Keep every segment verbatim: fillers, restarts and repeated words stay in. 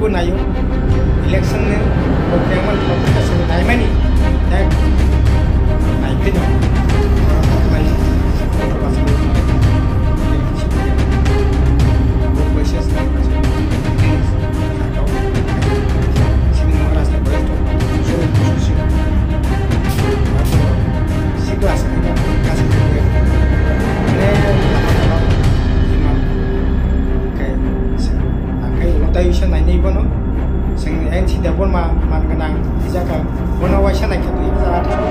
Nayo, election ni program ang kok kasing naimani, tak naiphino. Sikla sakha kasing. Kai, kai, ulo tai wisa nainai bono. Seng N C Debbarma man gwnang, ijaka bono waisa naikhe twi jara thang.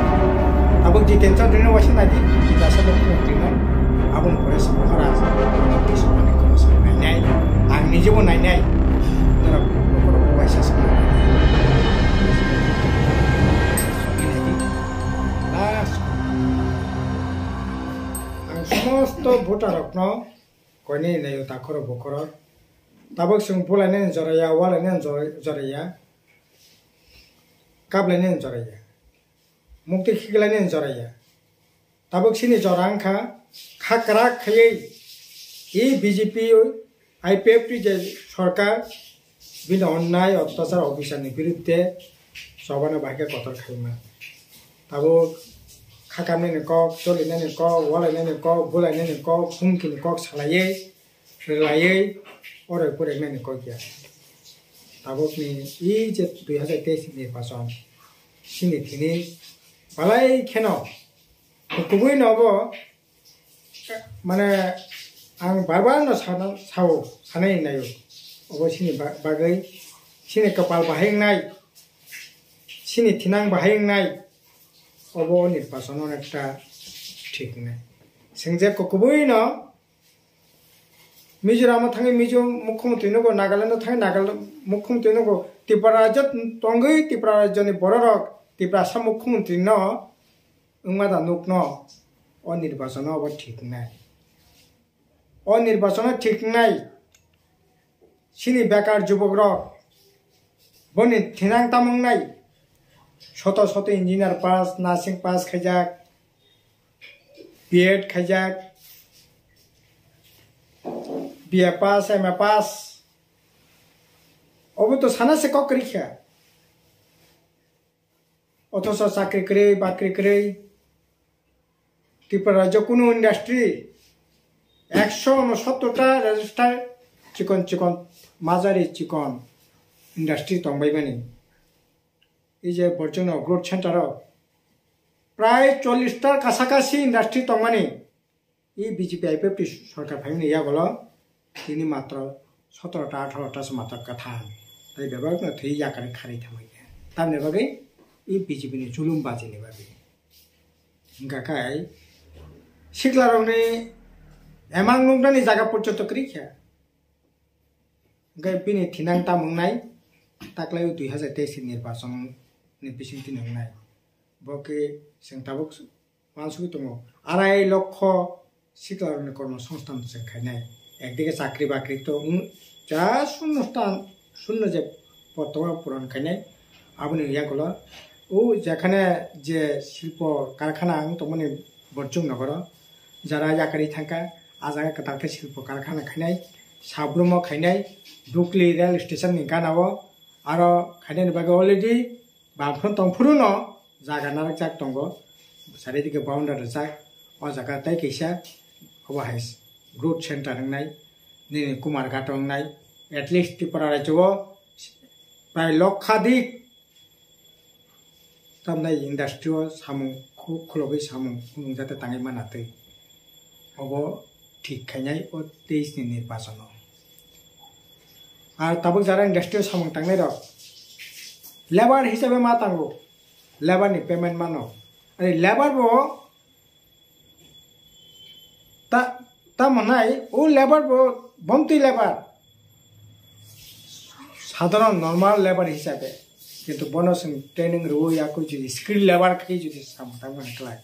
Abo Jiten Chaudhury no waisa naidi, jasa bo khulum twi nai. Aboni pore se Maharaj, bono twi sokmani kono se nainai. Ang nije bo nainai. Nora bokorok bo waisa se nainai. Last. Ang somosto voter rokno koinai naio takhoro bokhoro. Tabuk chwng bulainani joraya, walainani jor-, joraya, kaplainani joraya, mukti khiklainani joraya. Tabuk chini jora wngkha, kha kwrak khaiwi e B J P, I P F T je sorkar bini onnai otyachar officer ni birudde chobana bahai khe kotor khaima. Tabuk khakamnani kok, cholinani kok, walainani kok, bulainani kok, humkini kok salaiwi, rwlaiwi, oroi poreknani kok ya. Tabukni e je dui hazar teis ni nirbachon, chini thini balai kheno kubui no bo mane, ang bar bar no sana, sao, sanai naio. Obo chini ba-, bagwi, chini kwpal bahai wngnai, chini thinang bahai wngnai, obo nirbachon onekta thik wngnai. Chwng je kubui no Mizoram o thangwi Mizo mukhyamantri nugo, Nagaland o thangwi Nagaland mukhyamantri nugo, Tripura rajyo tongwi Tripura rajyoni bororok Tiprasa mukhyamantri no wngma da nukno, o nirbachon o obo thik wngnai. O nirbachon o thik wngnai. Chini bekar jubokrok boni thinang tamo wngnai. Soto soto engineer pass, nursing pass khaijak, B Ed khaijak, B A pass, M A pass. Obo to sana se kok kwrwi kha. Othocho chakri kwrwi, bakri kwrwi. Tripura rajyo kunu industry ekso unosottor ta register chikon chikon, majari chikon industry tongbai mani. Ei je Borjongno growth center o prai chollish ta kasakasi industry tongmani. E B J P I P F T sorkar phaimani yagulo tini matro sotoro ta, atharo ta se matro kwthang. Tai bebak no thwi yakari khari thamai khe. Tamni bagwi e B J P ni chulum bajini bagwi. Hingkha khai siklarokni emang nuknani jaga porjonto kwrwi kha. Hingkhe bini thinang tamo wngnai, taklai o dui hazar teis ni nirbachon ni bisingtwi wngnai. Bo khe chwng tabuk uansugwi tongo. Arai lokho siklarokni kormo songsthan se khainai. Ekdike chakri bakri to wng-, ja shunno sthan, shunno je pottoman puron khainai. Aboni yagulo o jekhane je silpo karkhana wng tongmani Borjong nogoro, jara yakarwi thangkha, a jaga kwtal khe silpo karkhana khainai, sabrumo khainai, Dukli rail station ni gana o aro khainani bagwi already bamphron tongphuru no jaga narwkjak tongo, saridike boundary rijak, o jaga tei kisa obo hai growth center wngnai, nini Kumarghat wngnai, at least Tripura rajyo o prai lokhadik tamnai industry o samung khu-, khulogwi samung khulungjak tei tangwi mana twi. Obo thik khainai o teis ni nirbachon o. Ar tabuk jara industry o samung tangnai rok labour hisabe ma tango, labour ni payment mano. Ari labour bo ta, ta manai o labour bo bomtwi labour. Sadharon normal labour hisabe. Kintu bono chwng training rwui yakui jodi skilled labour khe jodi samung tangmani kwlai.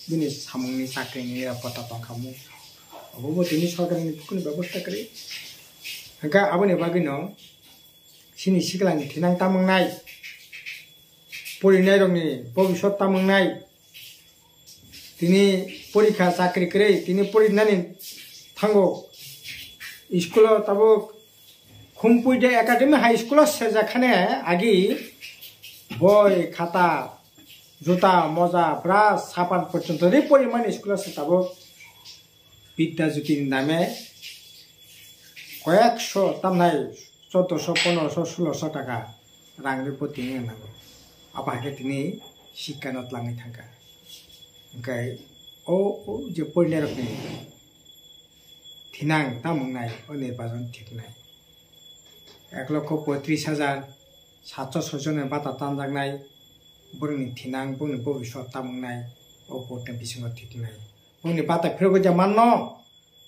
Bini samungni chakrini nirapotta tongkha mu. Obo bo tini sorkarni bukhukni bebosta kwrwi. Hwnkhe aboni bagwino chini siklani thinang tamwngnai, porinairokni bobisot tamwngnai, tini porikha chakri kwrwi, tini porinani thango, iskulo tabuk Khumpui de Academy High School o sejakhane agi boi, khata, juta, moja, brush, sapan porjonto ri porimani school o se tabuk Bidya Jyoti ni name koyekso tamnai choddoso, pondroso, sulosho taka rang ri bo tini nango. Abo hai khe tini sikka no tlangwi thangkha. Hwnkhe o, o je porinai rokni thinang tamung nai o nirbachon thiknai. Ek lokho poitris hajar satso soi jona bata tanjaknai, borokni thinang, borokni bobiswat tamung nai o vote ni bisingo thiknai. Borokni bata phirogwi ja manno,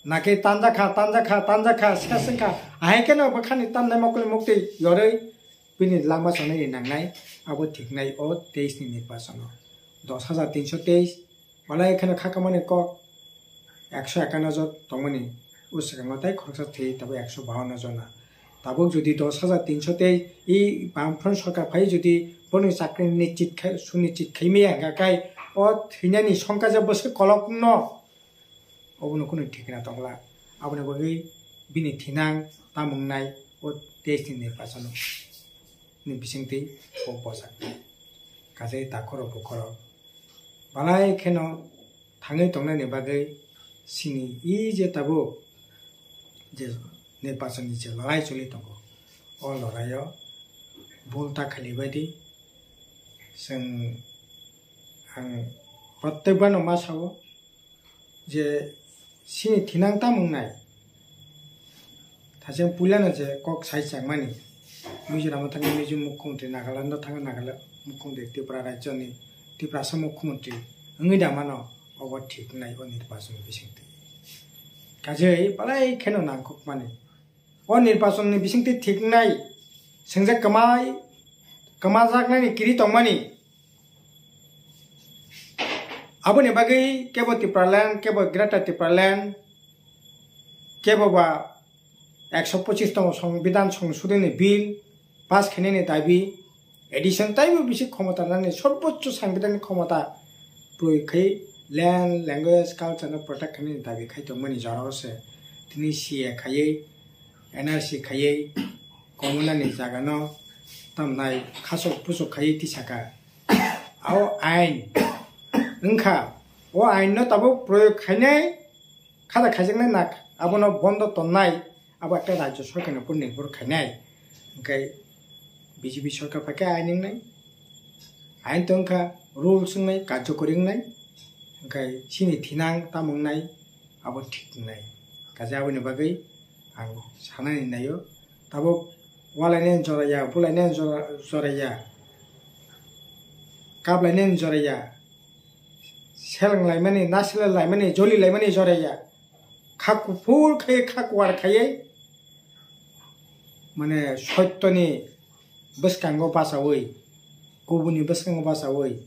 nakhe tanjakha, tanjakha, tanjakha, sesengkha, ahai kheno bwkhani tamnai mokol muktwi yorwi bini langma chonai ni nangnai, abo thiknai o teis ni nirbachono. Dos hajar tinso teis, Walai kheno khakamani kok ekso ekanno jon tongmani, o swkango tei khoroksa thwi tabuk ekso bawanno jona. Tabuk jodi dos hajar tinso tei i Bamfront sorkar phai jodi bono chakri nichit khai, sunichit khaimaya hwnkha khai o thwinani songkha je bwswk kolokno obono kunu thikna tongla. Aboni bagwi bini thinang tamung nai o teis ni nirbachono ni bisingtwi o bojak. Kajai takhoro bukhoro balai kheno thangwi tongnani bagwi sini i je tabuk je nirbachon ni je lorai choli tongo, o lorai o bul ta khali bai di. Chwng ang protek bano ma sao je sini thinang tamung nai. Thajeng puilano je kok sai changmani, Mizoram o thangwi Mizo mukhyamantri, Nagaland o thangwi Nagaland mukhyamantri, Tripura rajyoni Tiprasa mukhyamantri wngwi da mano, obo thik nai o nirbachon ni bisingtwi. Kajai balai kheno nangkukmani. O nirbachon ni bisingtwi thiknai swngjak kwmai, kwmajaknai ni kiri tongmani. Aboni bagwi kebo Tipraland, kebo Greater Tipraland, kebo ba ekso pochis tong Songbidan Songshodhoni Bill pass khainani dabi, edition taibo bisi khomota nani, sorboccho sangbidhanik khomota proyog khai land, language, culture no protect khainani dabi khai tongmani jorao se tini C A khaiwi, N R C khaiwi, komunani jagano tamnai khasok pusok khaiwi tisaka. Ao ain wngkha, o ain no tabuk proyog khainai, khada khaijaknai nak, abono bondo tonnai, abo ekta rajyo sorkarni upor nirbhor khainai. Hwnkhe B J P sorkar phaikhe ain wngnai, ain tongkha, rules wngnai, karjokori wngnai, hwnkhe chini thinang tamung nai, abo thik wngnai. Kaisa aboni bagwi ang sanani naio, tabuk walainani joraya, bulainani jora-, joraya, kaplainani joraya, seleng laimani, na seleng laimani, joli laimani joraya, kha kuphur khaiwi, kha kuar khaiwi, mane soittoni bwskango bachaui, kubuni bwskango bachaui,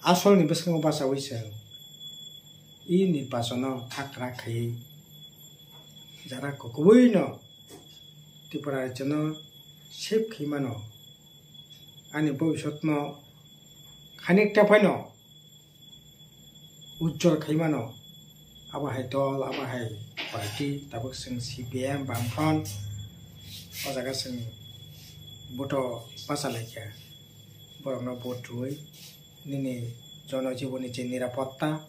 asolni bwskango bachaui chwng i nirbachono thakrak khaiwi jara kubuino Tripura rajyono save khaimano, ani bobiswtno khanikta phaino ujjol khaimano. Abo hai dol, abo hai party, tabuk chwng C P M, Bamfront, o jaga chwng vote o bacha laikha, borokno vote rwui nini jonojibonni je nirapotta,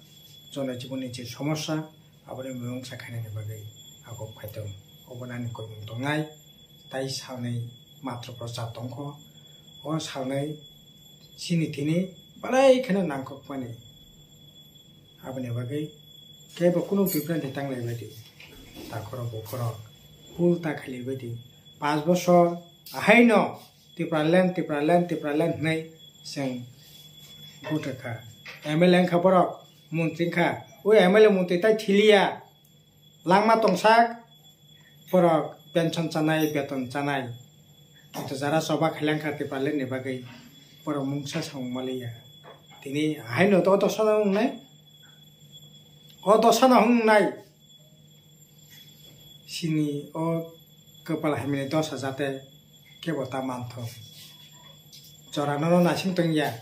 jonojibonni je somosya, aboni mimungsa khainani bagwi aguk phai tong. Obo nani koimung tongnai, tai salnwi matro prochar tongkho. O salnwi chini thini belai kheno nangkukmani. Aboni bagwi kebo kunu biphranti tanglaibaidi, takhorok bukhorok, kul ta khailaibaidi. Panch bosor ahaino Tipraland, Tipraland, Tipraland hwnwi chwng vote rwkha. M L A wngkha borok, montri wngkha. O M L A montri tai thiliya. Langma tongsak, borok pension chanai, beton chanai. Kintu jara choba khailangkha Tipraland ni bagwi, borok mungsa samung maliya. Tini haino to o dosano wngnai, o dosano wngnai. Sini o kwpal hamya ni dosa jate kebo ta manthok. Jora nono nasing tongya.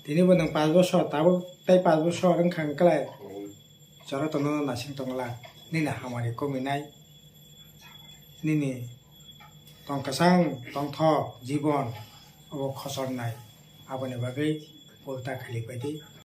Tini bo nwng panch bosor, tabuk tei panch bosor wngkha wngklai. Jora to nono nasing tongla. Nini hamari kominai. nini tong kwchang tongthok jibon obo khosornai, aboni bagwi ulta khailik baidi